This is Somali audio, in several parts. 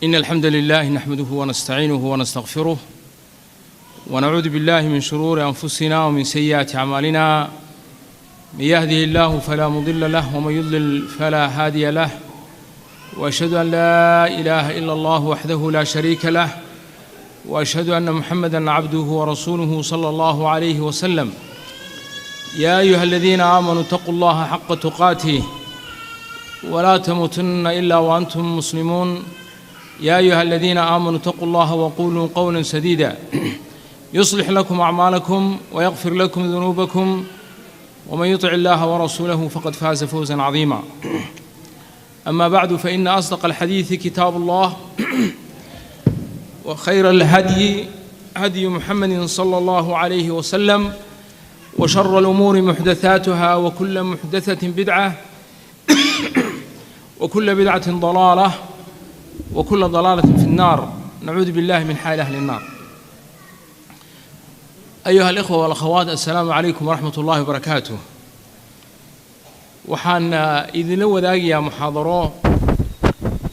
إن الحمد لله نحمده ونستعينه ونستغفره ونعوذ بالله من شرور أنفسنا ومن سيئات أعمالنا، من يهده الله فلا مضل له ومن يضلل فلا هادي له، وأشهد أن لا إله إلا الله وحده لا شريك له، وأشهد أن محمدا عبده ورسوله صلى الله عليه وسلم. يا أيها الذين آمنوا اتقوا الله حق تقاته ولا تموتن إلا وأنتم مسلمون. يا أيها الذين آمنوا اتقوا الله وقولوا قولا سديدا يصلح لكم أعمالكم ويغفر لكم ذنوبكم، ومن يطع الله ورسوله فقد فاز فوزا عظيما. أما بعد، فإن أصدق الحديث كتاب الله، وخير الهدي هدي محمد صلى الله عليه وسلم، وشر الأمور محدثاتها، وكل محدثة بدعة، وكل بدعة ضلالة، وكل ضلالة في النار، نعوذ بالله من حال أهل النار. أيها الإخوة والأخوات، السلام عليكم ورحمة الله وبركاته. Waxaan idinla wadaagayaa muxaadaro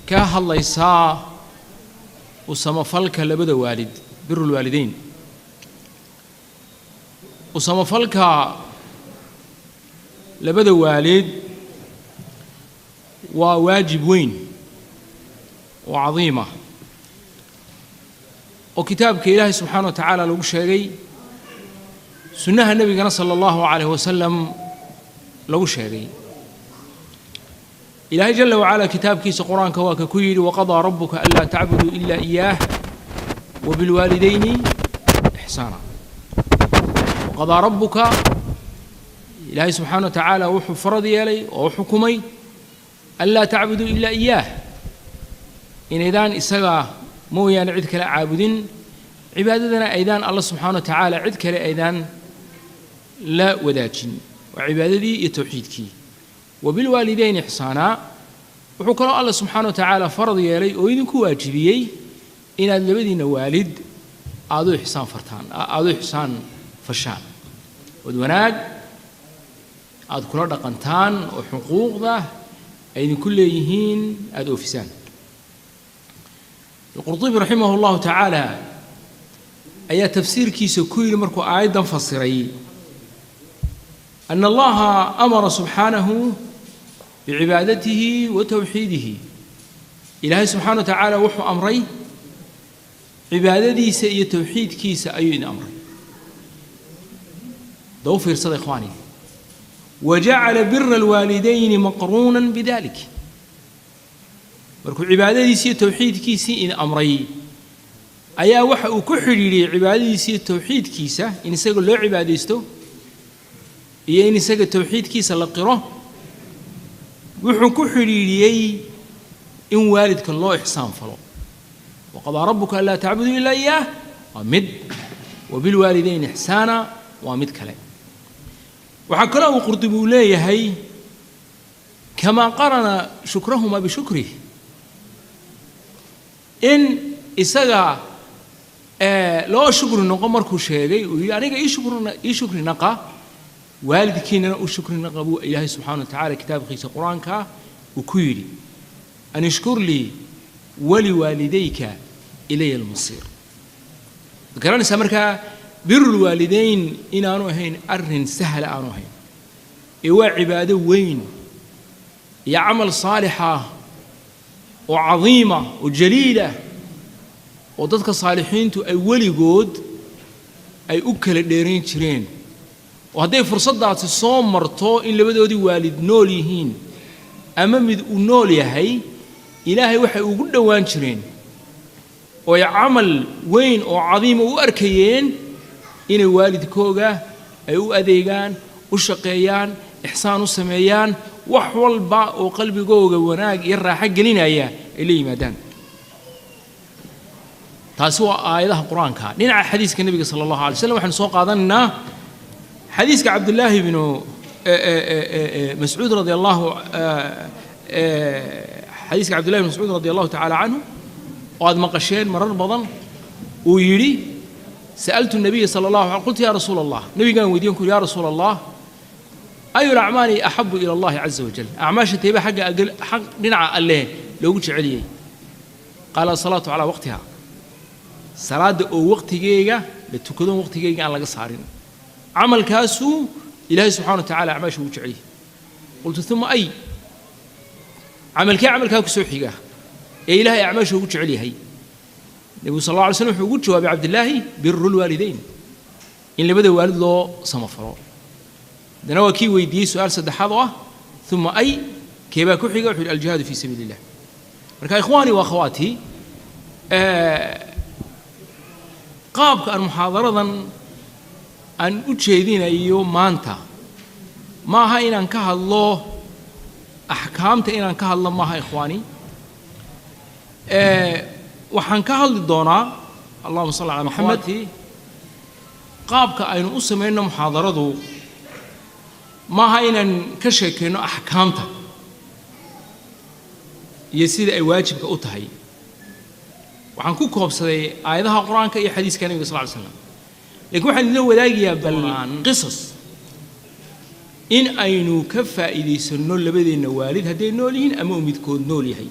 ka hadlaysaa u samafalka labada waalid، بر الوالدين. U samafalka labada waalid waa waajib weyn oo cadiima oo kitaabka Ilaahay subxaana wa tacaala lagu sheegay, sunnaha nebigana sala allahu calayh wasalam lagu sheegay. Ilaahay jala wacala kitaabkiisa Qur-aanka waa ka ku yidhi: وقضى ربك ألا تعبدوا إلا إياه وبالوالدين إحسانا. وقضى ربك، Ilaahay subxaana wa tacaala wuxuu farad yeelay oo xukumay، ألا تعبدوا إلا إياه، inaydaan isaga mooyaane cid kale caabudin, cibaadadana aydaan Alla subxaana wa tacaala cid kale aydaan la wadaajin. Waa cibaadadii iyo towxiidkii. وبالوالدين إحسانا، wuxuu kaloo Alla subxaana wa tacaala farad yeelay oo idinku waajibiyey inaad labadiinna waalid aad u ixsaan fartaan, aad u ixsaan fashaan, ood wanaag aad kula dhaqantaan, oo xuquuqda ay idinku leeyihiin aada oofisaan. Alqurطubi raximah اllahu tacaala ayaa tafsiirkiisa ku yidhi markuu aayaddan fasiray: أن الله أمر سبحانه بعبادته وتوحيده. Ilaahay subxaana wa tacaala wuxuu amray cibaadadiisa iyo towxiidkiisa ayuu idin amray. Daba fiirsada, ikhwaani. وجعل بر الوالدين مقرونا بذلك. Markuu cibaadadiisi iyo towxiidkiisii idin amray ayaa waxa uu ku xidhiidhiyey cibaadadiisa iyo towxiidkiisa, in isaga loo cibaadaysto iyo in isaga towxiidkiisa la qiro, wuxuu ku xidhiidhiyey in waalidka loo ixsaan falo. وقضى ربك ألا تعبدوا إلا إياه waa mid، وبالوالدين إحسانا waa mid kale. Waxaa kaloo uu Qurdubi uu leeyahay: كما قرن شكرهما بشكره، in isaga loo shukri noqo markuu sheegay uu yidhi aniga ii shukri naqa, waalidkiinana u shukri naqa buu Ilaahay subxana wa tacala kitaabkiisa Qur-aanka uu ku yidhi: أن اشكر لي ولوالديك إلي المصير. Garanaysaa markaa بر الوالدين inaanu ahayn arrin sahla aanu ahayn, ee waa cibaado weyn iyo camal saalixa oo cadiima oo jaliila oo dadka saalixiintu ay weligood ay u kala dheerayn jireen, oo hadday fursaddaasi soo marto in labadoodii waalid nool yihiin ama mid uu nool yahay, Ilaahay waxay ugu dhowaan jireen oo ay camal weyn oo cadiima u arkayeen inay waalidkooga ay u adeegaan, u shaqeeyaan, ixsaan u sameeyaan, wax walba oo qalbigooga wanaag iyo raaxo gelinaya ay la yimaadaan. Taasi waa aayadaha Qur-aanka. Dhinaca xadiiska nebiga sala allahu alay slam waxaynu soo qaadanaynaa xadiiska Cabdillaahi bnu Mascuud radi allahu, xadiiska Cabdillahi bn Mascuud radi allahu tacala canhu oo aad maqasheen marar badan, uu yidhi: سألت النبي صلى الله عليه، قلت يا رسول الله، nebigaan weydiyan ku يا رسول الله، أي الأعمال أحب إلى الله عز وجل؟ Acmaasha teeba xagga xaq dhinaca Alleh loogu jeceliyey? Qaala asalaatu calaa waqtiha, salaadda oo waqtigeega la tukado, waqtigeyga aan laga saarin, camalkaasuu ilaahay subxana wa tacala acmaasha ugu jecel yahay. Qultu uma ay, camalkee camalkaa ku soo xiga ee ilaahay acmaasha ugu jecel yahay? Nebigu sal alla alay slam wuxuu ugu jawaabay Cabdillaahi: biru lwaalidayn, in labada waalid loo samafalo. Haddana waa kii weydiiyey su-aal saddexaad oo ah: uma ay, keebaa ku xiga? Wuxuu yidhi: aljihaadu fii sabiili illah. Marka ikhwaanii wa akhawaatii, qaabka aan muxaadaradan aan u jeedinayo maanta maaha inaan ka hadlo axkaamta, inaan ka hadlo maaha ikhwaani. Waxaan ka hadli doonaa, allahuma salli calaa Maxamed, qaabka aynu u samayno muxaadaradu maaha inaan ka sheekayno axkaamta iyo sida ay waajibka u tahay. Waxaan ku koobsaday aayadaha Qur-aanka iyo xadiiska Nabiga sal ly slam, lakin waxaan idinla wadaagayaa bal qisas in aynu ka faa'iidaysanno labadeenna waalid hadday nool yihiin ama uu midkood nool yahay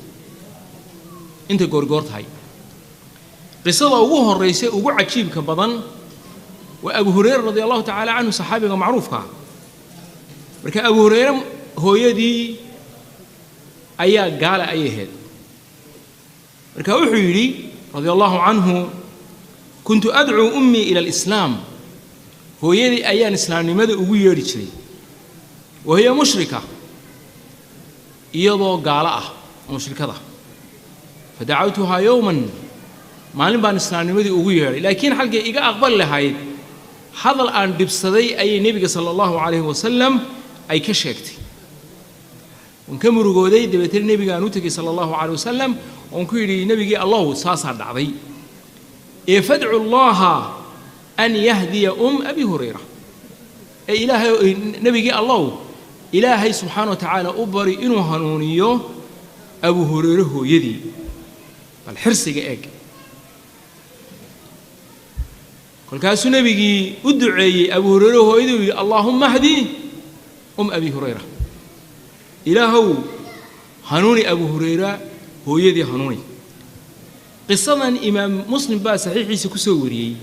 intay goorgoor tahay. Qisada ugu horraysa, ugu cajiibka badan, waa Abu Hureyre radia allahu tacaala canhu, saxaabiga macruufka ah. Marka Abu Hureyre hooyadii ayaa gaala ayay ahayd. Marka wuxuu yidhi radia allahu canhu: kuntu adcuu ummii ila alislaam, hooyadii ayaan islaamnimada ugu yeedhi jiray, wa hiya mushrika, iyadoo gaalo ah oo mushrikada. Fadacawtuhaa yowman, maalin baan islaamnimadii ugu yeedhay, laakiin xalkay iga aqbali lahayd hadal aan dhibsaday ayay Nebiga sala allahu calayhi wasalam ay ka sheegtay. Waan ka murugooday. Dabeetna Nebigaan u tegey sala allahu calayh wasalam oon ku yidhi: Nebigii Allahu, saasaa dhacday ee fadcu Allaha an yahdiya Abi Hurayra, ee Ilaahay, Nebigii Allow, Ilaahay subxaana wa tacaala u bari inuu hanuuniyo Abu Hurayre hooyadii. Bal xirsiga eeg. Kolkaasuu Nebigii u duceeyey Abu Hurayre hooyadii, uu yidhi: Allaahumma hdi Abi Hurayra, Ilaahow hanuuni Abu Hurayra hooyadii hanuuni. Qisadan Imaam Muslim baa saxiixiisa ku soo wariyey.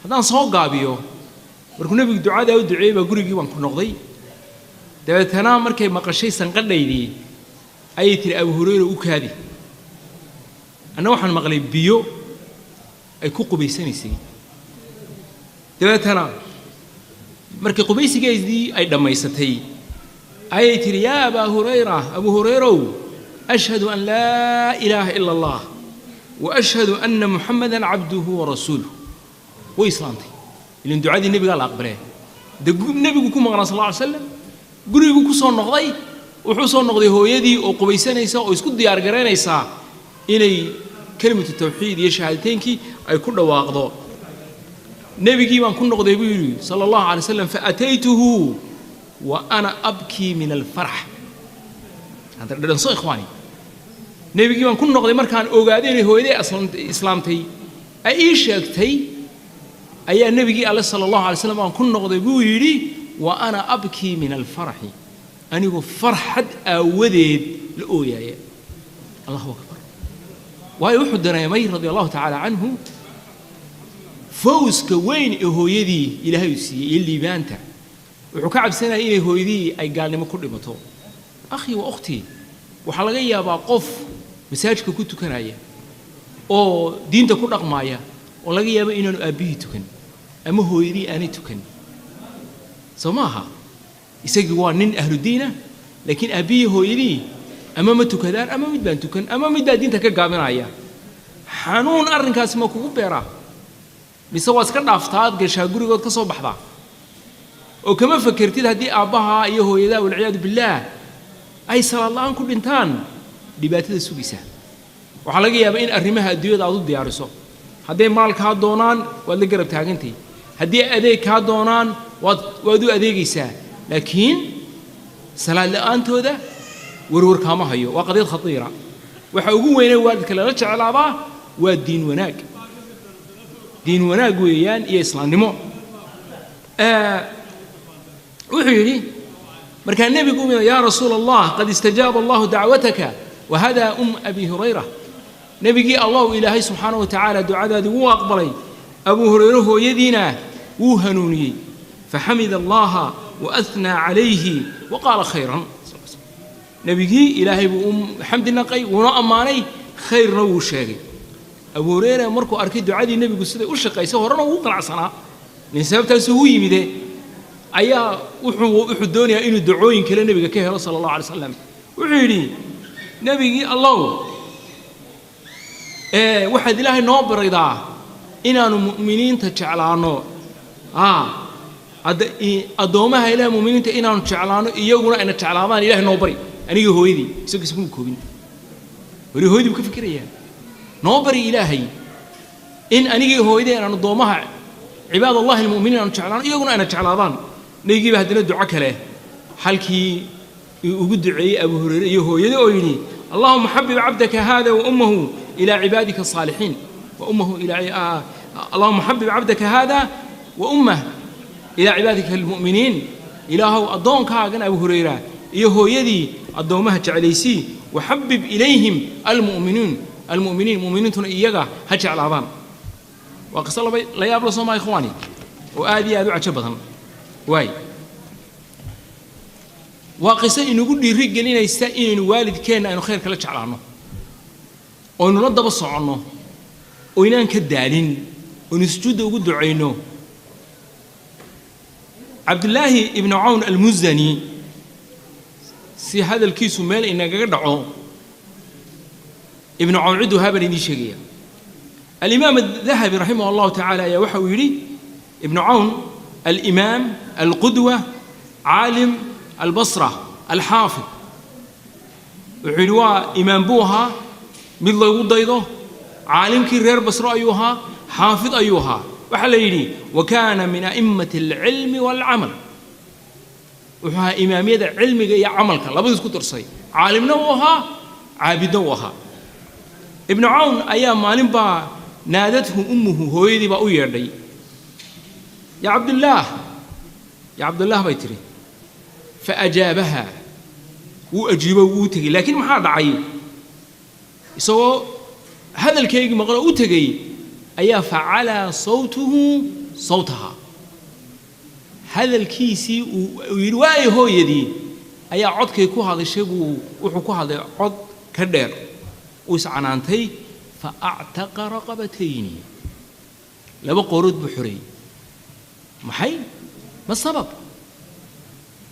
Haddaan soo gaabiyo, markuu Nebigu ducadaa u duceeyey baa gurigii baan ku noqday. Dabeetana markay maqashay sanqadhaydii ayay tihi: Abu Hurayra, u kaadi. Anna waxaan maqlay biyo ay ku qubaysanaysay. Dabeetana markii qubaysigeedii ay dhammaysatay ayay tihi: yaa Abaa Hurayra, Abu Hurayrow, ashhadu an laa ilaaha ila Allah wa ashhadu anna Muxamadan cabduhu wa rasuuluh. Way islaamtay, ilan ducadii Nebigaa la aqbalee. Dee Nebigu ku maqnaa sal alla ly slam, guriguu ku soo noqday, wuxuu soo noqday hooyadii oo qubaysanaysa oo isku diyaar garaynaysaa inay kelimatu tawxiid iyo shahaadateynkii ay ku dhawaaqdo. Nebigii baan ku noqday buu yidhi sala allahu alay slam, faataytuhu wa ana abkii min alfarax. Hadda dhadhanso ikhwaani. Nebigii baan ku noqday markaan ogaaday inay hooyaday islaamtay ay ii sheegtay, ayaa Nebigii Alle sala allahu alay slam baan ku noqday buu yidhi, wa ana abkii min alfaraxi, anigoo farxad aawadeed la ooyaaya. Allahu akbar! Waayo wuxuu dareemay radia allahu tacaala canhu fawska weyn ee hooyadii Ilaahay uu siiyey iyo liibaanta. Wuxuu ka cabsanayay inay hooyadii ay gaalnimo ku dhimato. Akhii wa ukhtii, waxaa laga yaabaa qof masaajidka ku tukanaya oo diinta ku dhaqmaaya oo laga yaabo inaanu aabbihii tukan ama hooyadii aanay tukan. Soo ma aha? Isagii waa nin ahlu diina, laakiin aabbihii hooyadii ama ma tukadaan, ama mid baan tukan, ama mid baa diinta ka gaabinaya. Xanuun arrinkaasi ma kugu beeraa, mise waa iska dhaaftaa, aad gashaa gurigood ka soo baxdaa oo kama fakertid haddii aabbahaa iyo hooyadaa walciyaadu billaah ay salaad la'aan ku dhintaan dhibaatada sugaysaa? Waxaa laga yaabaa in arrimaha adduunyada aad u diyaariso. Hadday maal kaa doonaan waad la garab taagantay, haddii adeeg kaa doonaan waad u adeegaysaa, laakiin salaad la'aantooda warwar kaama hayo. Waa qadiyad khatiira. Waxa ugu weynee waalidka lala jeclaabaa waa diin wanaag, diin wanaag weeyaan iyo islaamnimo. Wuxuu yidhi markaa Nebigu u yaa Rasuula Allah, qad istajaaba Allahu dacwataka wahadaa Abi Hurayra. Nebigii Allahu, Ilaahay subxaana wa tacaala ducadaadii wuu aqbalay, Abuu Hureyre hooyadiina wuu hanuuniyey. Faxamida Allaha waahnaa calayhi wa qaala khayran. Nebigii Ilaahay buu u xamdi naqay, wuuna ammaanay, khayrna wuu sheegay. Abu Hureyre markuu arkay ducadii nebigu siday u shaqaysay, horena wuu qanacsanaa nin sababtaasi ugu yimide, ayaa wuxuu doonayaa inuu ducooyin kale nebiga ka helo sala Allahu alay slam. Wuxuu yidhi: Nebigii Allow, waxaad Ilaahay noo baraydaa inaanu mu'miniinta jeclaanno, addoommaha Ilahay muminiinta inaanu jeclaanno, iyaguna ayna jeclaadaan. Ilahay noo bari anigii hooyadii. Isaga iskuma koobin, weli hooyadii buu ka fikirayaa. Noo bari Ilaahay in anigii hooyadii inaan addoommaha cibaad Allahi almu'miniin aanu jeclaano, iyaguna ayna jeclaadaan. Nebigiiba haddana duco kale halkii ugu duceeyey Abu Hureyre iyo hooyadii, oo yidhi: Allahuma xabib cabdaka hada wa ummahu ilaa cibaadika asaalixiin wa ummahu ilaa, Allahuma xabib cabdaka hada wa ummah ilaa cibaadika almu'miniin. Ilaahow, addoonkaagan Abu Hureyra iyo hooyadii addoommaha jeclaysii, waxabib ilayhim almu'miniin almu'miniin, mu'miniintuna iyaga ha jeclaadaan. Waa qiso laba la yaab la soo maa, ikhwaani, oo aad iyo aad u cajo badan. Waay, waa qiso inagu dhiiri gelinaysa inaynu waalidkeenna aynu khayr kala jeclaanno, oynula daba soconno, oo inaan ka daalin, oynu sujuudda ugu ducayno. Cabdullaahi ibnu Cawn Almusani, si hadalkiisu meel inagaga dhaco, Ibnu Cawn cidduu haabaan idiin sheegaya. Alimaam Adahabi raximah Allahu tacala ayaa waxa uu yidhi: Ibnu Cawn alimaam alqudwa, caalim Albasra alxaafid. Wuxuu yidhi waa imaam buu ahaa, mid lagu daydo, caalimkii reer Basro ayuu ahaa, xaafid ayuu ahaa. Waxaa la yidhi: wa kaana min a'immati alcilmi waalcamal. Wuxuu ahaa imaamyada cilmiga iyo camalka labadiis ku darsay, caalimna uu ahaa, caabidna uu ahaa. Ibnu Cawn ayaa maalin baa naadathu ummuhu, hooyadii baa u yeedhay. Ya Cabdillaah, ya Cabdillaah, bay tidhi. Faajaabaha, wuu ajiibo, wuu tegey. Laakiin maxaa dhacay? Isagoo hadalkaygii maqlo u tegey ayaa facalaa sawtuhu sawtaha, hadalkiisii uu yidhi waayo hooyadii ayaa codkay ku hadashay buu wuxuu ku hadlay cod ka dheer. Uu iscanaantay. Fa actaqa raqabatayni, laba qoorood buu xoreeyey. Maxay ma sabab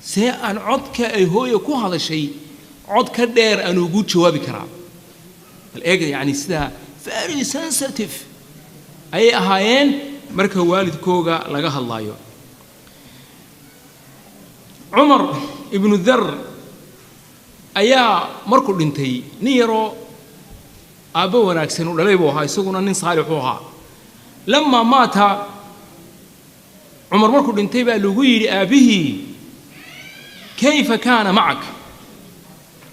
see aan codka ay hooya ku hadashay cod ka dheer aan ugu jawaabi karaa? Bal eega, yacni sidaa very sensitive ayay ahaayeen marka waalidkooga laga hadlaayo. Cumar Ibnu Dar ayaa markuu dhintay, nin yaroo aabbo wanaagsan uu dhalay buu ahaa, isaguna nin saalixuu ahaa. Lamaa maata Cumar, markuu dhintay baa lagu yidhi aabbihii: kayfa kaana macak?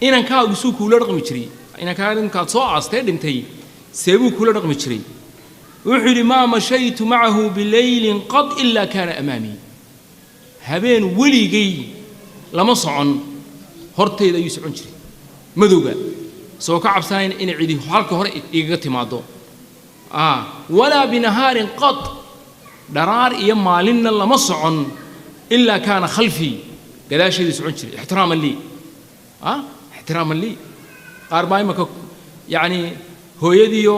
Inankaagu suu kuula dhaqmi jiray? Inankaaga ninkaad soo aastee dhintay see buu kuula dhaqmi jiray? Wuxuu yidhi: maa mashaytu macahu bileylin qad ilaa kaana amaamii. Habeen weligay lama socon, hortayda ayuu socon jiray madowga, isagoo ka cabsanayn inay cidi halka hore igaga timaado. Walaa binahaarin qad, dharaar iyo maalinna lama socon, ilaa kaana khalfii, gadaasheeduu socon jiray, ixtiraaman lii, ixtiraaman lii. Qaar baa imaka yacni hooyadiiyo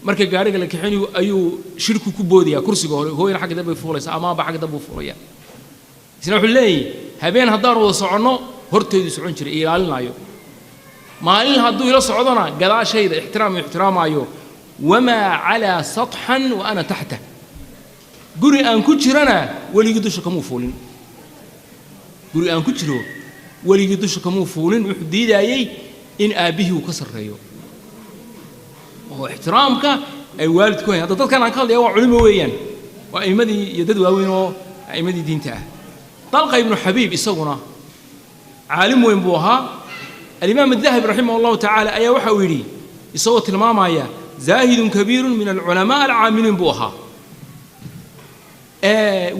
marka gaariga la kaxinayo ayuu shirku ku boodaya kursiga hore, hooyana xagga dambe fuulaysa ama aaba xagga dambe fuulaya. Isna wuxuu leeyahy: habeen haddaan wada soconno horteedu socon jiray, ilaalinaayo, maalin hadduu ila socdona gadaashayda, ixtiraam ixtiraamaayo. Wamaa calaa satxan wa ana taxta, guri aan ku jirana weligii dusha kamuu fuulin, guri aan ku jiro weligii dusha kamuu fuulin. Wuxuu diidaayey in aabbihii uu ka sarreeyo oo ixtiraamka ay waalidku hayan. Hadda dadkan aan ka hadlaya waa culimo weeyaan, waa a'immadii iyo dad waaweyn oo a'immadii diinta ah. Dalqa Ibnu Xabiib isaguna caalim weyn buu ahaa. Alimaam Adahabi raximah Allahu tacaala ayaa waxa uu yidhi isagoo tilmaamaya: zaahidun kabiirun min alculamaa alcaamiliin buu ahaa,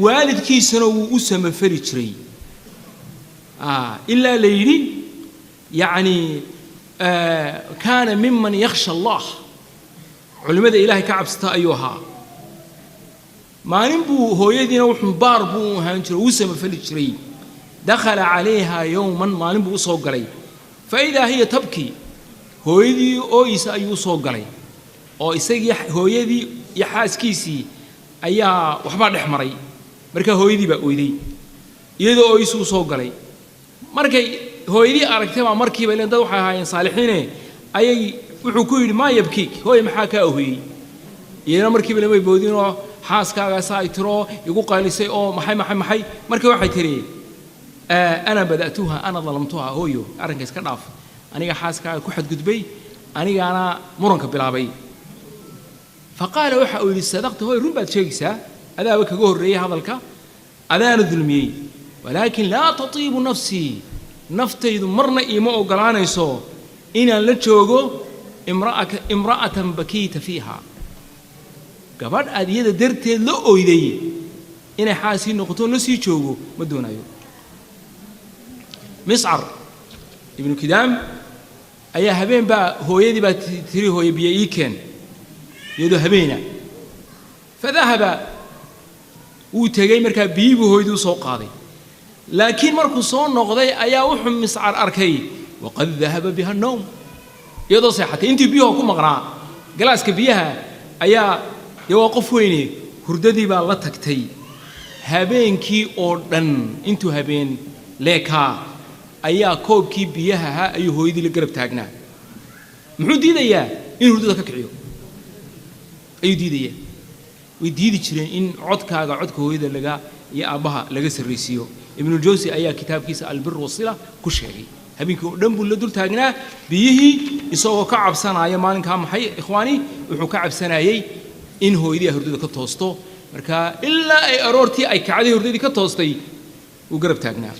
waalidkiisana wuu u samafali jiray, ilaa la yidhi yacni kaana miman yakhsha Allah. Culimmada Ilaahay ka cabsata ayuu ahaa. Maalin buu hooyadiina wuxuu baar buu u ahaan jiray, uu samafali jiray. Dakhala calayha yowman, maalin buu u soo galay, fa idaa hiya tabki, hooyadii ooyisa ayuu u soo galay, oo isagii hooyadii iyo xaaskiisii ayaa waxbaa dhex maray. Markaa hooyadii baa oyday, iyadoo ooyisuu u soo galay. Markay hooyadii aragtay baa markiiba, ileen dad waxay ahaayeen saalixiine, ayay wuxuu ku yidhi maa yabkiik, hooye maxaa kaa ohoyey? Iyadana markiiba lamay boodinoo xaaskaagaasa ay tiroo igu qaylisay oo maxay maxay maxay. Marka waxay tidhi ana bada'tuha, ana dalamtuha, hooyo arrinka iska dhaaf, aniga xaaskaaga ku xadgudbay, anigaana muranka bilaabay. Faqaala waxa uu yidhi sadaqta, hooy run baad sheegaysaa, adaaba kaga horreeyey hadalka, adaana dulmiyey, walaakin laa tatiibu nafsii, naftaydu marna iima oggolaanayso inaan la joogo imra'atan bakiita fiiha, gabadh aad iyada darteed la oyday inay xaasii noqoto la sii joogo ma doonayo. Miscar ibnu Kidaam ayaa habeen baa hooyadii baa tiri hooye biyo ii keen, iyadoo habeena. Fadahaba, wuu tegey, markaa biyii buu hooyadii u soo qaaday, laakiin markuu soo noqday ayaa wuxuu Miscar arkay waqad dahaba biha nowm, iyadoo seexatay. Intii biyuhu ku maqnaa galaaska biyaha ayaa dee waa qof weyne, hurdadii baa la tagtay. Habeenkii oo dhan intuu habeen leekaa ayaa koobkii biyaha ahaa ayuu hooyadii la garab taagnaa. Muxuu diidayaa? In hurdada ka kiciyo ayuu diidayaa. Way diidi jireen in codkaaga codka hooyada laga iyo aabbaha laga sarraysiiyo. Ibnuljawsi ayaa kitaabkiisa Albir Wasila ku sheegay habeenkii oo dhan buu la dul taagnaa biyihii, isagoo ka cabsanaya maalinkaa maxay ikhwaani, wuxuu ka cabsanayey in hooyadii ay hurdada ka toosto. Marka ilaa ay aroortii ay kacday hurdadii ka toostay wuu garab taagnaa.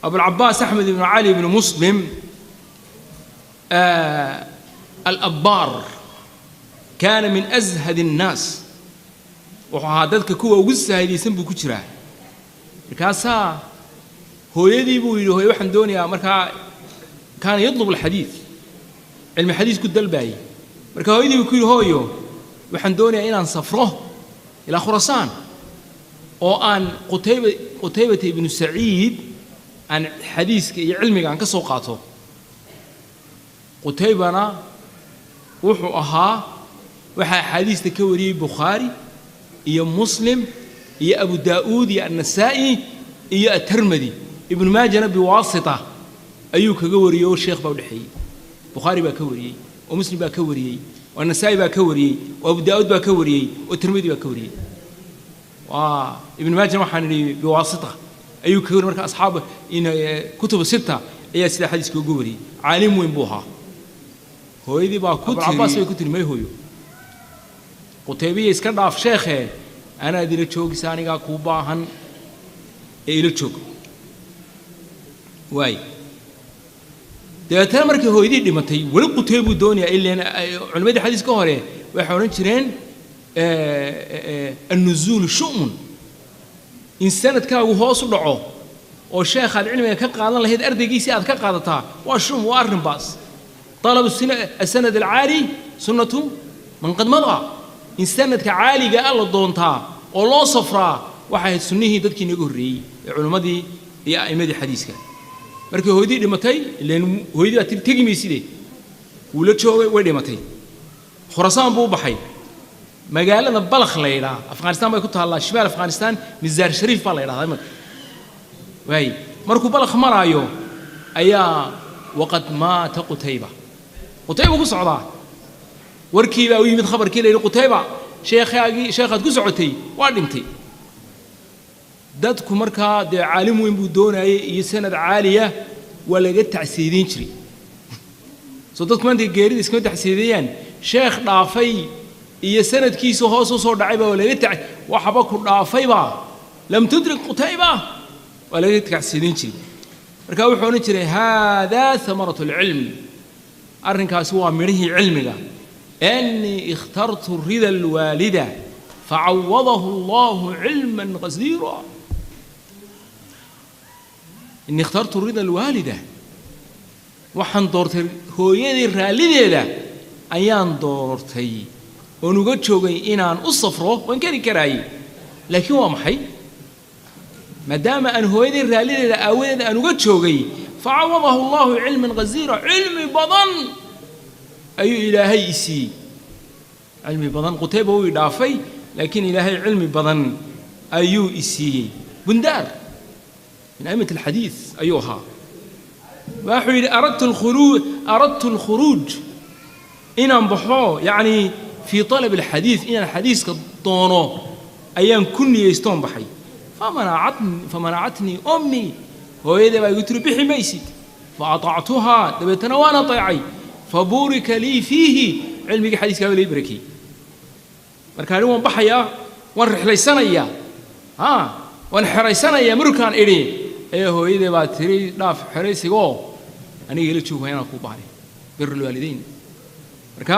Abulcabaas Axmed ibnu Cali ibnu Muslim Alabbaar kaana min ashad annaas, wuxuu ahaa dadka kuwa ugu saahidaysan buu ku jiraa. Markaasaa hooyadii buu yidhi hooye waxaan doonayaa, markaa kaana yatlub alxadiid, cilmi xadiis ku dalbaayey. Marka hooyadii buu ku yidhi hooyo waxaan doonayaa inaan safro ilaa Khurasaan oo aan Qutayba Qutaybata ibnu Saciid aan xadiiska iyo cilmiga aan ka soo qaato. Qutaybana wuxuu ahaa waxaa axaadiista ka wariyey Bukhaari iyo Muslim iyo Abu Daa'uud iyo Annasaa'i iyo Atermadi, Ibnu Maajana biwaasita ayuu kaga wariyey oo sheekh baa u dhexeeyey. Bukhaari baa ka wariyey oo Muslim baa ka wariyey oo Annasaa'i baa ka wariyey oo Abu Daa'uud baa ka wariyey oo Tirmidi baa ka wariyey. Waa Ibnu Maajana waxaan idhi biwaasita ayuu kaga wariyey. Marka asxaab in kutubu sita ayaa sidaa xadiiska uga wariyey. Caalim weyn buu ahaa. Hooyadii baa ku tiri, Cabaas bay ku tiri may hooyo, Qutaybiya iska dhaaf sheekhee, anaad ila joogisa, anigaa kuu baahan ee ila joog. Waay dabeetana markii hooyadii dhimatay weli Qutaybuu doonayaa, ileen culimmadii xadiiska hore waxay odhan jireen annuzuulu shu'mun, in sanadkaagu hoos u dhaco oo sheekhaad cilmiga ka qaadan lahayd ardaygiisii aad ka qaadataa waa shum, waa arrin baas. Talabu asanad alcaali sunnatu man qad madaa, in sanadka caaliga ah la doontaa oo loo safraa waxay ahayd sunnihii dadkii inaga horreeyey ee culimmadii iyo a'immadii xadiiska. Markii hooyadii dhimatay, ileen hooyadii baa tiri tegi mayside, wuu la joogay, way dhimatay, Khurasaan buu u baxay. Magaalada Balakh la yidhaha Afghanistan bay ku taallaa, shimaal Afghanistan, Mizaar Shariif baa la yidhahdaa imanka. Waay markuu Balakh maraayo ayaa waqad maata Qutayba, Qutayba ku socdaa warkii baa u yimid, khabarkii la yidhi Qutayba sheekhaagii, sheekhaad ku socotay waa dhintay. Dadku markaa dee caalim weyn buu doonayay iyo sanad caaliya, waa laga tacsiideyn jiray. Soo dadku maanta geerida iskama tacsiideeyaan, sheekh dhaafay iyo sanadkiisa hoos u soo dhacayba waa laga tac, waxba ku dhaafayba lam tudrik Qutayba, waa laga tacsiideyn jiray. Marka wuxuu odhan jiray haadaa hamaratu alcilm, arrinkaasi waa midhihii cilmiga. Annii ikhtartu rida alwaalida facawadahu allahu cilman qasiira. Innii ikhtartu rida alwaalida, waxaan doortay hooyadii raallideeda, Ayaan doortay oon uga joogay inaan u safro. Waan keri karaayey, laakiin waa maxay? Maadaama aan hooyaday raallideeda aawadeed aan uga joogay, facawadahu Allahu cilman ghaziira, cilmi badan ayuu Ilaahay i siiyey, cilmi badan. Qutayba wuu i dhaafay, laakiin Ilaahay cilmi badan ayuu i siiyey. Bundaar min a'imat alxadiid ayuu ahaa. Wuxuu yidhi: aradtu alkhuruuj, inaan baxo, yacni fii talab alxadiid, inaan xadiiska doono ayaan ku niyeystoon baxay. Famanacatnii ummii, hooyadee baa igu tiri: "Bixi maysid." Faatactuhaa, dabeetana waan ateecay. Fabuurika lii fiihi, cilmigii xadiiskaaba lii barakeyey. Marka ani waan baxayaa, waan rixlaysanayaa, ha waan xeraysanayaa markaan idhi, ayaa hooyadee baa tiri: "Dhaaf xeraysigoo aniga ila joog, waa inaan kuu bahnay." Birulwaalidayn. Marka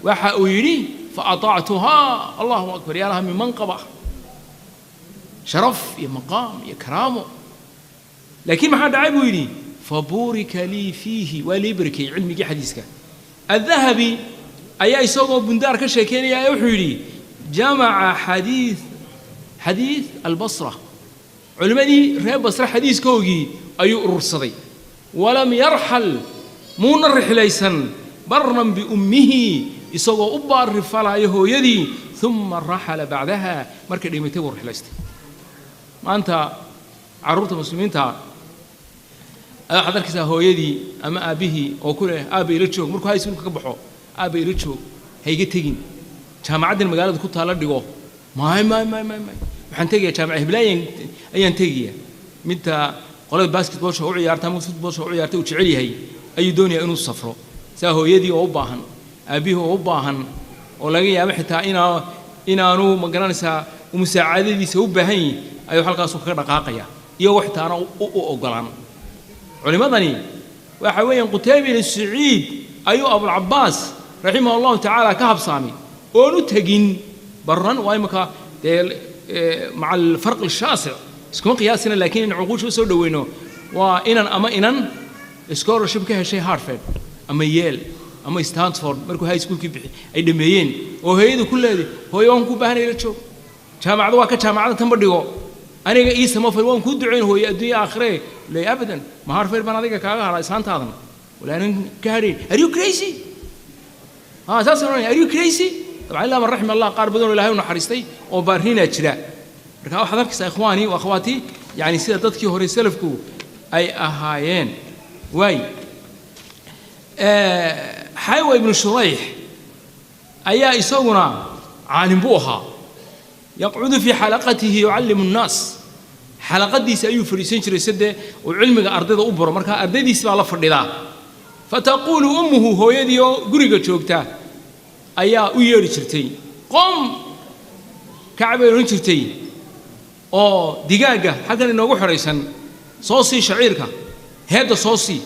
waxa uu yidhi: faatactuhaa. Allahu akbar, yaa laha min manqaba, sharaf iyo maqaam iyo karaamo. Laakiin maxaa dhacay buu yidhi? Fabuurika lii fiihi, waa lii barakeyey cilmigii xadiiska. Adahabi ayaa isagoo Bundaar ka sheekeynaya ayaa wuxuu yidhi: jamaca xadiid Albasra, culimmadii reer Basre xadiiskoogii ayuu urursaday. Walam yarxal, muuna rixlaysan, baran biummihi, isagoo u baari falaayo hooyadii. Uma raxala bacdaha, markay dhimatay buu rixlaystay. Maanta carruurta muslimiinta ayaa waxaad arkaysaa hooyadii ama aabbihii oo ku leh: "Aabba, ila joog." Markuu high schoolka ka baxo: "Aabba, ila joog, ha iga tegin, jaamacaddan magaalada ku taalla dhigo." "Maay, maay, maay, maay, maay, waxaan tegayaa jaamaca hiblaayan ayaan tegayaa." Midta qolada basketballsha u ciyaarta ama footballsha u ciyaarta uu jecel yahay ayuu doonayaa inuu safro. Saa hooyadii oo u baahan, aabbihii oo u baahan, oo laga yaabo xitaa inaanu, ma garanaysaa, musaacadadiisa u baahan yihin, ayuu halkaasu kaga dhaqaaqaya, iyagoo xitaana u ogolaan. Culimmadani waxa weeyaan Qutayba bin Saciid ayuu Abulcabaas raximah Allahu tacaala ka habsaamay oon u tegin baran. Waa imika dee maca alfarq alshaasic, iskuma qiyaasina, laakiin in cuquusha u soo dhoweyno, waa inan ama inan scholarship ka heshay Harvard ama Yale ama Stanford markuu high schoolkii bixi ay dhameeyeen, oo hooyadu ku leeday: "Hooyo, waan ku baahanay, la joog, jaamacada waa ka jaamacada tanba dhigo, aniga ii samafal, waan kuu ducayn, hooye, adduunya aakhire." Leey: "Abadan, ma Harvard baan adiga kaaga hadhaa, islaantaadan walaanan ka hadhayn. Are you crazy?" Ha, saas odhanaya: "Are you crazy?" Dabcan, ilaa man raxim Allah, qaar badan oo Ilaahay u naxariistay oo baarrinaa jira. Marka waxaad arkaysaa, ikhwaani wa akhwaati, yani sida dadkii hore salafku ay ahaayeen. Waay, Xaywa ibnu Shurayx ayaa isaguna caalim buu ahaa. Yaqcudu fii xalaqatihi yucallimu nnaas, xalaqadiisa ayuu fadhiisan jiray side uu cilmiga ardayda u baro. Markaa ardaydiisi baa la fadhidaa. Fataquulu ummuhu, hooyadii oo guriga joogta ayaa u yeedhi jirtay: "Qom, kac," bay odhan jirtay, "oo digaagga halkan inoogu xidhaysan soo sii, shaciirka heedda soo sii."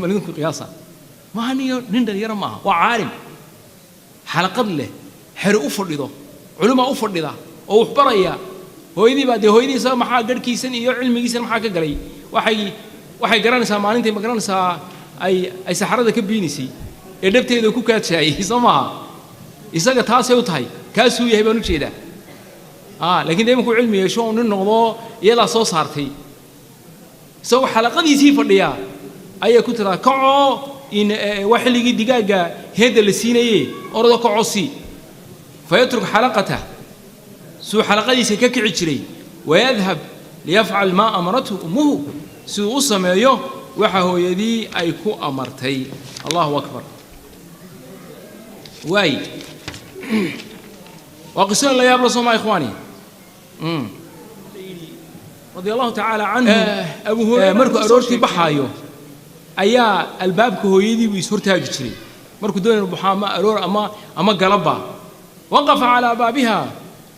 Malidinku qiyaasa maaha, niyo nin dhalinyaro maaha, waa caalim xalaqad leh, xeri u fadhido, culimaa u fadhida oo wax baraya. Hooyadii baa dee, hooyadiisa maxaa garhkiisan iyo cilmigiisan maxaa ka galay? Waxay garanaysaa maalintay, ma garanaysaa, ay saxarada ka biinaysay ee dhabteeda ku kaadsaayey, soo maaha? Isaga taasay u tahay, kaasuu yahay baan u jeedaa. Laakiin dee imankuu cilmi yeesho uu nin noqdo, iyadaa soo saartay. Isagoo xalaqadiisii fadhiyaa ayay ku tiraa: "Kacoo, in waa xilligii digaagga heedda la siinaye, ordo kacoo sii." Fayatruk xalaqatah, suu xalaqadiisa ka kici jiray, wayadhab liyafcal maa amarathu ummuhu, siduu u sameeyo waxa hooyadii ay ku amartay. Allahu akbar. Waay, waa qisooyin la yaab la, soo maa, ikhwaani? Radia Allahu tacaala canhu, Abu Hurayra markuu aroortii baxaayo ayaa albaabka hooyadii buu is-hortaagi jiray. Markuu doonay baxo, ama aroor ama galabba, waqafa calaa baabiha,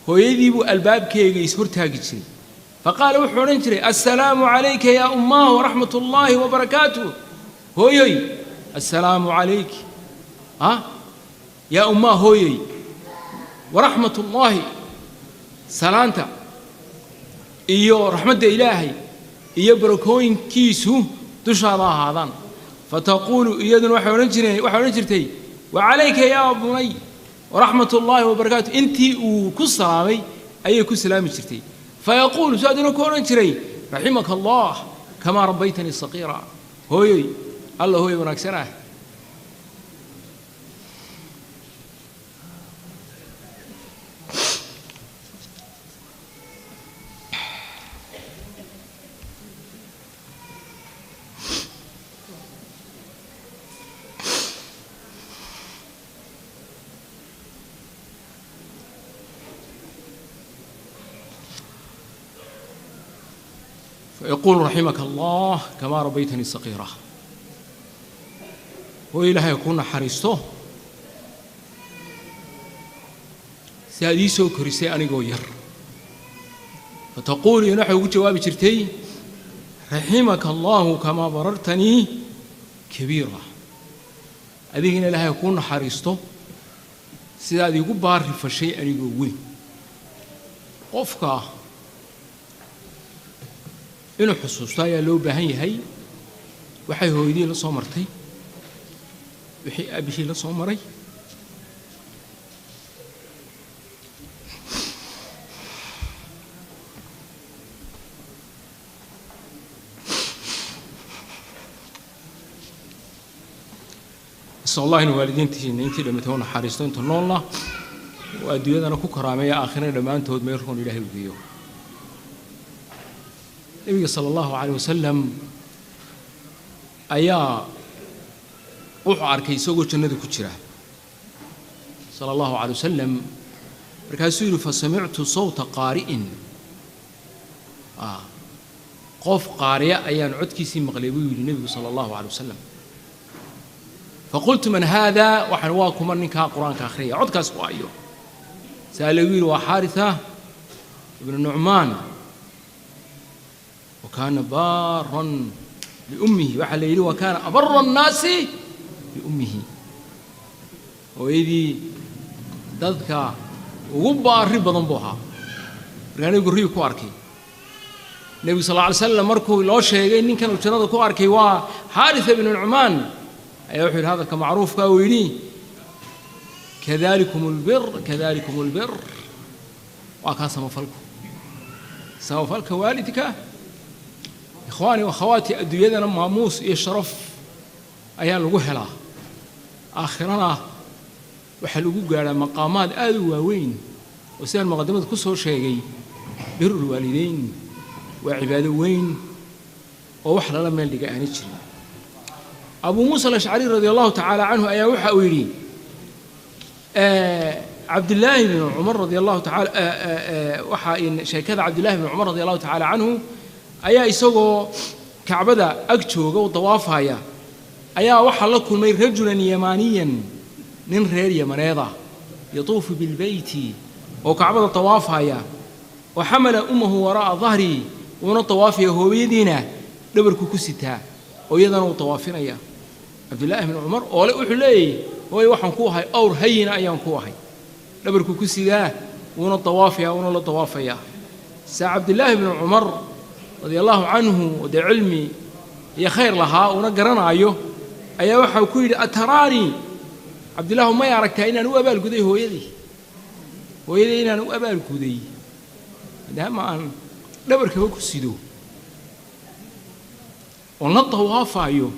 hooyadii buu albaabkeega is-hortaagi jiray. Faqaala, wuxuu odhan jiray: "Assalaamu calayka yaa ummaah waraxmat ullaahi wabarakaatuh." Hooyoy, assalaamu calayk yaa ummaah, hooyoy, waraxmat ullaahi, salaanta iyo raxmadda Ilaahay iyo barakooyinkiisu dushaada ahaadaan. Faqaalat, waxay odhan jirtay: "Wacalayka assalaam." Fataquulu iyaduna waxay odhan jireen, waxay odhan jirtay wacalayka yaa bunay waraxmat ullaahi wabarakaatu. Intii uu ku salaamay ayay ku salaami jirtay. Fayaquulu su aduna ku odhan jiray raximaka allah kamaa rabbaytanii saqiira. Hooyoy, alla hooy wanaagsan ah. فيقول رحمك الله كما ربيتني صغيرة. وإلهي يكون حريصته ساديسو كريسي أنيقو ير. فتقول ينحو جواب جرتي رحمك الله كما بررتني كبيرة. أذيهن إلهي يكون حريصته ساديقو بار فشيء أنيقو وين قفك inuu xusuusto ayaa loo baahan yahay waxay hooyadii la soo martay, wixii aabihii la soo maray. Nasal allah inuu waalidiintiina intii dhimatay u naxariisto, inta noolna oo adduunyadana ku karaameeya, aakhirana dhammaantood meel roon ilaahay u geeyo. Nabiga sala allahu calayh wasalam ayaa wuxuu arkay isagoo jannada ku jira sala allahu calay wasalam. Markaasuu yidhi fasamictu sawta qaari'in, qof qaariya ayaan codkiisii maqlay buu yidhi nebigu sala allahu calay wasalam. Faqultu man haada, waxaan waa kuma ninkaa qur-aanka akhriyaya codkaas waa ayo? Saa lagu yidhi waa Xaaritha ibnu Nucmaan وكان بارا لأمه. waxaa la yidhi وكان أبر الناس لأمه. Hooyadii dadka ugu baari badan buu ahaa. Markaa nebigu riyu ku arkay. Nebigu sal alla alay slam markuu loo sheegay ninkan uu jannada ku arkay waa Xaaritha ibnu Nucmaan, ayaa wuxuu yidhi hadalka macruufka uu yidhi kadalikum albir, kadalikum albir. Waa kaa samafalku, samafalka waalidka. Ikhwaani wakhawaati, adduunyadana maamuus iyo sharaf ayaa lagu helaa, aakhirana waxaa lagu gaadhaa maqaamaad aad u waaweyn. Oo sidaan muqadimada ku soo sheegay, birul waalideyn waa cibaado weyn oo wax lala meel dhiga aanay jirin. Abuu Muusa Alashcari radia allahu tacaala canhu ayaa waxa uu yidhi Cabdillaahi bnu Cumar radia allahu tacaala, waxaa sheekada Cabdillahi bnu Cumar radia allahu tacaala canhu ayaa isagoo Kacbada ag jooga oo dawaafaya ayaa waxaa la kulmay rajulan yamaaniyan, nin reer Yamaneed ah, yatuufu bilbeyti, oo Kacbada dawaafaya, oo xamala ummahu waraa'a dahri, wuuna dawaafaya, hooyadiina dhabarku ku sitaa oo iyadana uu dawaafinaya. Cabdillaahi bnu Cumar oole wuxuu leeyahy hooye waxaan ku ahay awr hayina ayaan ku ahay, dhabarku ku sidaa, wuuna dawaafaya, wuuna la dawaafayaa. Saa Cabdillaahi bnu Cumar radia allahu canhu oo dee cilmi iyo khayr lahaa uuna garanaayo ayaa waxau ku yidhi ataraanii Cabdillahu may aragtaa inaan u abaalguday hooyadii, hooyadii inaan u abaalguday maadaama aan dhabarkaba ku sido oon la dawaafaayo,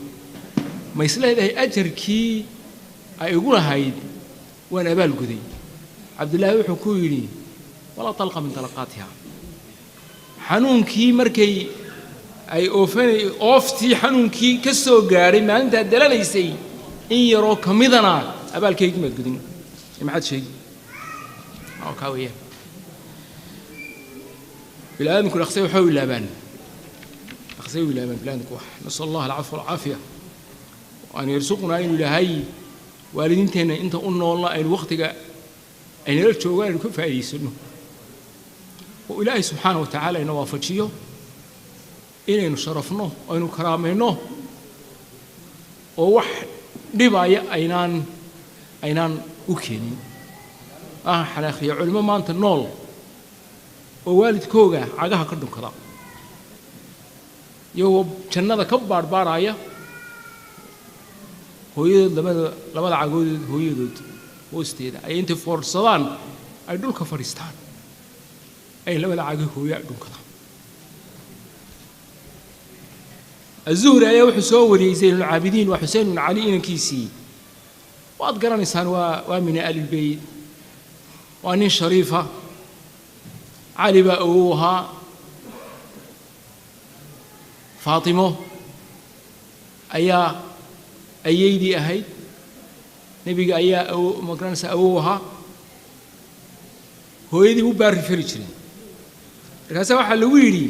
ma isleedahay ajarkii ay igu lahayd waan abaalguday? Cabdillaahi wuxuu ku yidhi walaa talqa min talaqaatiha. Xanuunkii markay ay oofanay ooftii xanuunkii ka soo gaadhay maalintaa dalalaysay in yaroo ka midana abaalkaygii maad gudin, maxaad sheegi? Kaa weeyaan bini aadamku dhaqsay waxay u ilaabaan, dhaqsay u ilaabaan bini aadamku wax. Nasal allah alcafwa walcaafiya an yarsuqnaa, inuu ilaahay waalidiinteenna inta u noolna aynu waqtiga aynala joogaan aynu ka faa'iidaysano, oo ilaahay subxaana wa tacaala ina waafajiyo inaynu sharafno, aynu karaamayno, oo wax dhibaya aynaan u keenin. Xanaakhiya culimo maanta nool oo waalidkooga cagaha ka dhunkada iyagoo jannada ka baadhbaadhaya Hooyadood labada cagoodood hooyadood hoosteeda ay intay foorsadaan ay dhulka fadhiistaan, ay labada cagi hooyo ay dhunkadaan. Azuhri ayaa wuxuu soo wariyey Zaynulcaabidiin, waa Xusein ibnu Cali inankiisii, waad garanaysaan, waa min aalilbeyt, waa nin shariifa, Cali baa awow ahaa, Faatimo ayaa ayeydii ahayd, nebiga ayaa awo ma garanaysaa awow ahaa, hooyadii u baarri fali jiray. Markaasaa waxaa lagu yidhi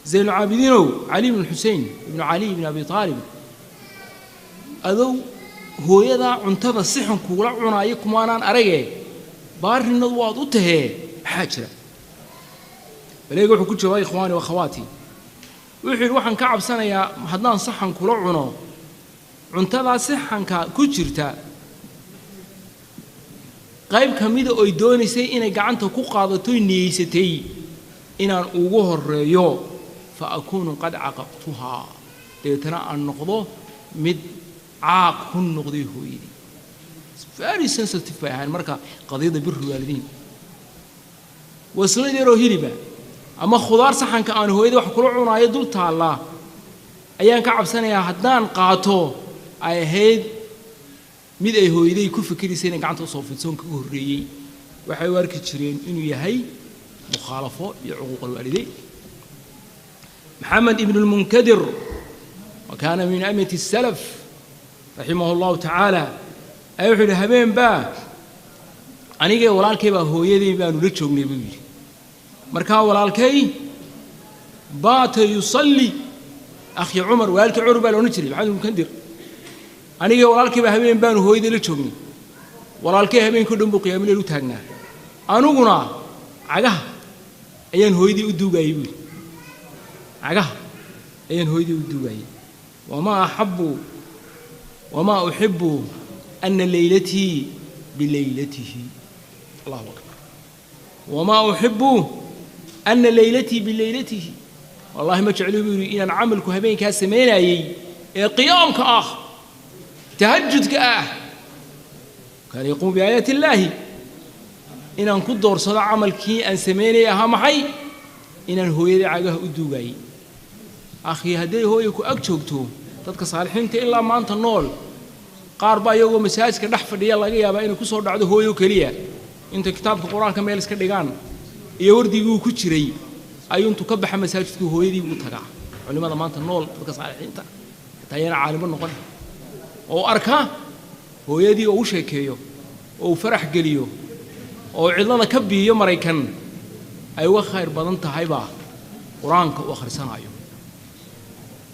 Zaynulcaabidiinow, Cali ibnu Xusein ibnu Cali ibn Abi Aalib, adow hooyadaa cuntada sixan kugula cunaayo kumaanaan arage, baarinadu waad u tahee, maxaa jira? Baleega wuxuu ku jawaabay, ikhwaani wa akhawaati, wuxuu yidhi waxaan ka cabsanayaa haddaan saxan kula cuno cuntadaa saxanka ku jirta qayb ka mida oy doonaysay inay gacanta ku qaadatoy niyeysatay inaan ugu horreeyo, fa akuunu qad caqaqtuhaa, dabeetana aan noqdo mid caaq ku noqday hooyadii. Very sensitive bay ahayn marka qadiyadda biru waalidiin. Waslad yaroo hiliba ama khudaar saxanka aan hooyadii wax kula cunaayo dul taallaa ayaan ka cabsanayaa haddaan qaato ay ahayd mid ay hooyaday ku fikiraysay inay gacanta usoo fidsoon kaga horreeyey. Waxay u arki jireen inuu yahay mukhaalafo iyo cuquuq alwaalideyn. Maxamed ibn lmunkadir, wa kaana min aimati الsalaf raximah اllahu tacaala, ayaa wuxuu yidhi habeen baa anigee walaalkay baa hooyaday baanu la joognay buu yidhi. Markaa walaalkay baata yusalli, akhi Cumar, walaalkii Cumar baa la odhan jiray Maxamed ibn Munkadir. Anigee walaalkay baa habeen baanu hooyaday la joognay, walaalkay habeenkii o dhan buu qiyaamuleyl u taagnaa, aniguna cagaha ayaan hooyadii u duugaayey buu yidhi, cagaha ayaan hooyadii u duugaayey. Wamaa axabbu wamaa uxibu ana laylatii bilaylatihi, allahu akbar, wamaa uxibu ana laylatii bilaylatihi, wallahi ma jecli buu yidhi inaan camalku habeenkaa samaynayey ee qiyaamka ah, tahajudka ah, kaana yaquumu biaayaati illaahi, inaan ku doorsado camalkii aan samaynayay ahaa maxay inaan hooyadii cagaha u duugaayey. Akhi, hadday hooya ku ag joogto, dadka saalixiinta ilaa maanta nool qaar baa iyagoo masaajidka dhex fadhiya laga yaabaa inay ku soo dhacdo hooyo keliya intay kitaabka qur-aanka meel iska dhigaan iyo wardigii ku jiray ayuu intuu ka baxa masaajidku hooyadii u tagaa. Culimada maanta nool, dadka saalixiinta, xitaa ayana caalimo noqon oo arka hooyadii oo u sheekeeyo oo uu farax geliyo oo cidlada ka biiyo Maraykan ay uga khayr badan tahaybaa qur-aanka u akhrisanaayo.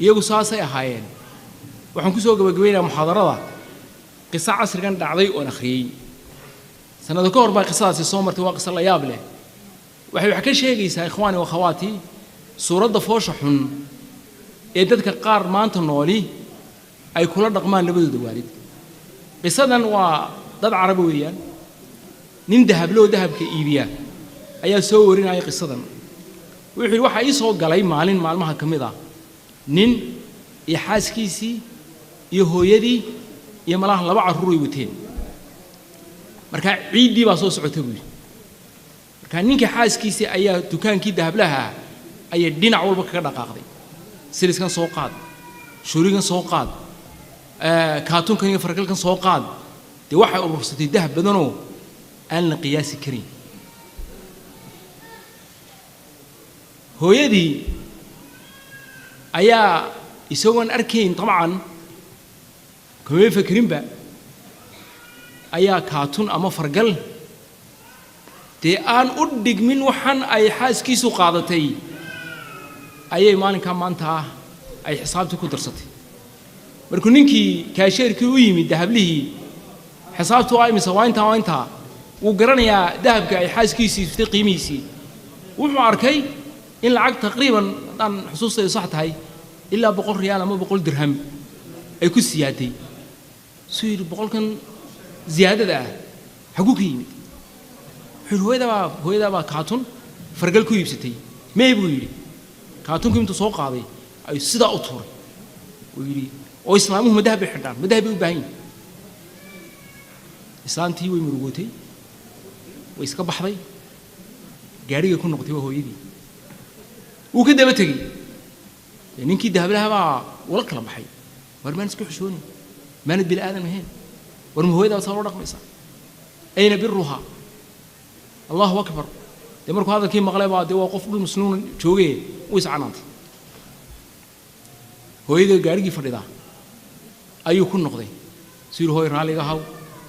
Iyagu saasay ahaayeen. Waxaan ku soo gabagabaynayaa muxaadarada qiso casrigan dhacday oon akhriyey sanado ka hor baa qisadaasi soo martay. Waa qiso la yaab leh, waxay wax ka sheegaysaa, ikhwaani wa akhawaati, suuradda foosha xun ee dadka qaar maanta nooli ay kula dhaqmaan labadooda waalid. Qisadan waa dad carabi weeyaan, nin dahabloo dahabka iibiya ayaa soo warinaya qisadan. Wuxuu yidhi waxaa ii soo galay maalin maalmaha ka mid ah nin iyo xaaskiisii iyo hooyadii iyo malaha laba carruur ay wateen. Markaa ciiddii baa soo socota buu yidhi. Markaa ninka xaaskiisii ayaa dukaankii dahablaha ayay dhinac walba kaga dhaqaaqday, siliskan soo qaad, shuurigan soo qaad, kaatunkan iyo fargalkan soo qaad. Dee waxay urursatay dahab badanoo aan la qiyaasi karin. Hooyadii ayaa isagoon arkayn dabcan kamay fakerinba ayaa kaatun ama fargal dee aan u dhigmin waxan ay xaaskiisu qaadatay ayay maalinkaa maanta ah ay xisaabtii ku darsatay. Markuu ninkii kaasheerkii u yimid dahablihii, xisaabtu waa imise? Waa intaa, waa intaa. Wuu garanayaa dahabka ay xaaskiisii iibsatay qiimihiisii. Wuxuu arkay in lacag taqriiban, haddaan xusuustaydu sax tahay, ilaa 100 riyaal ama 100 dirham ay ku siyaaday. Suu yidhi 100kan ziyaadada ah xaguu ka yimid? Wuxuu yidhi hooyadaa baa kaatun fargal ku iibsatay. Mee buu yidhi. Kaatunkii intuu soo qaaday ayuu sidaa u tuuray. Uu yidhi Oo islaamuhu ma dahab bay xidhaan? Ma dahab bay u baahan yihin? Islaantii way murugootay, way iska baxday, gaadhigay ku noqotay. Waa hooyadii. Wuu ka daba tegey ninkii dahablaha baa ula kala baxay. War maan iska xishooni? Maanad bini aadam ahayn? War ma hooyadaa saa loo dhaqmaysaa? Ayna biruhaa? Allahu akbar. Dee markuu hadalkii maqlay baa, dee waa qof dhul masnuuna joogee, uu iscanaantay. Hooyadii gaadhigii fadhidaa ayuu ku noqday. Suu yidhi, hooy, raalliga haw,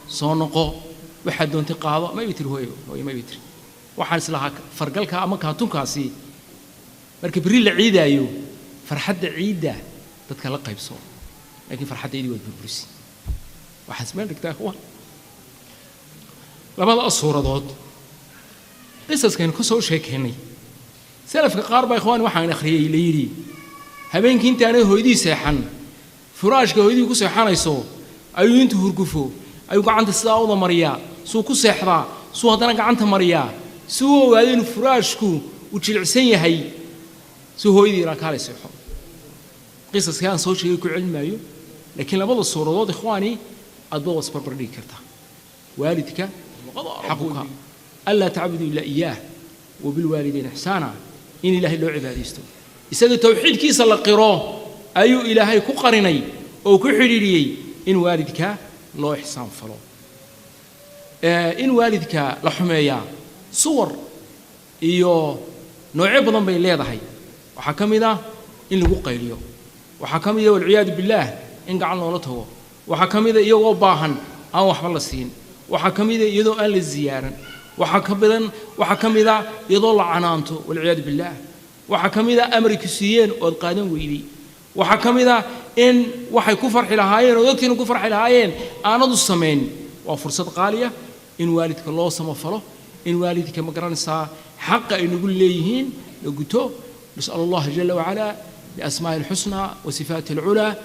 soo noqo, waxaad doontay qaado. Ma ibi tiri hooyo, hooyo ma ibi tiri. Waxaan islahaa fargalka ama kaatunkaasi marka berri la ciidaayo farxadda ciidda dadka la qaybso, laakiin farxaddaydii waad burburisi. Waxaad meel dhigtaa, ikhwaan, labada suuradood qisaskaynu ka soo sheekaynay salafka qaar baa, ikhwaan, waxaan akhriyey la yidhi habeenkii intaanay hooyadii seexan furaashka hooyadii ku seexanayso ayuu intuu hurgufo ayuu gacanta sidaa uda mariyaa, suu ku seexdaa, suu haddana gacanta mariyaa, si uu ogaado inuu furaashku uu jilicsan yahay, si hooyadii iraa kaalay seexo. Qisaskii aan soo sheegay ku celin maayo, laakiin labada suuradood, ikhwaani, aadba waa isbarbar dhigi kartaa. Waalidka xaquka anlaa tacbudu ilaa iyaah wabilwaalidayn ixsaana, in Ilaahay loo cibaadaysto, isaga towxiidkiisa la qiro, ayuu Ilaahay ku qarinay oo ku xidhiidhiyey in waalidka loo ixsaan falo. In waalidka la xumeeyaa suwar iyo noocyo badan bay leedahay. Waxaa ka mid ah in lagu qayliyo, waxaa ka mid ah, walciyaadu billaah, in gacan loola tago, waxaa ka mid a iyagoo baahan aan waxba la siin, waxaa ka mid a iyadoo aan la ziyaaran, waxaa ka badan, waxaa ka mid a iyadoo la canaanto, walciyaadu billaah, waxaa ka mid a amarku siiyeen ood qaadan weyday, waxaa ka mid a in waxay ku farxi lahaayeen oo dadkiina ku farxi lahaayeen aanadu samayn. Waa fursad qaaliya in waalidka loo samafalo, in waalidka, ma garanaysaa, xaqa ay nagu leeyihiin la guto. نسأل الله جل وعلا بأسمائه الحسنى وصفاته العلى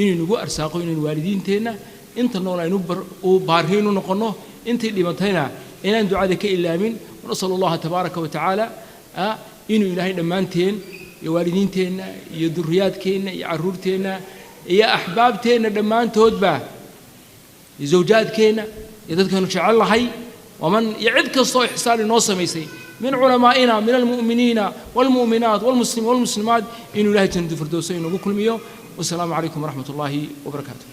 inuu nagu arsaaqo inaynu waalidiinteenna inta nool aynu u baariinu noqonno, intay dhimatayna inaan ducada ka ilaamin. ونسأل الله تبارك وتعالى inuu Ilaahay dhammaanteen iyo waalidiinteenna iyo duriyaadkeenna iyo carruurteenna iyo axbaabteenna dhammaantoodba iyo zawjaadkeenna iyo dadkaanu jecel lahay waman iyo cid kastoo ixsaan inoo samaysay من علمائنا، من المؤمنين والمؤمنات والمسلمين والمسلمات، إنه إلهي جنة الفردوس إنه كل. والسلام عليكم ورحمة الله وبركاته.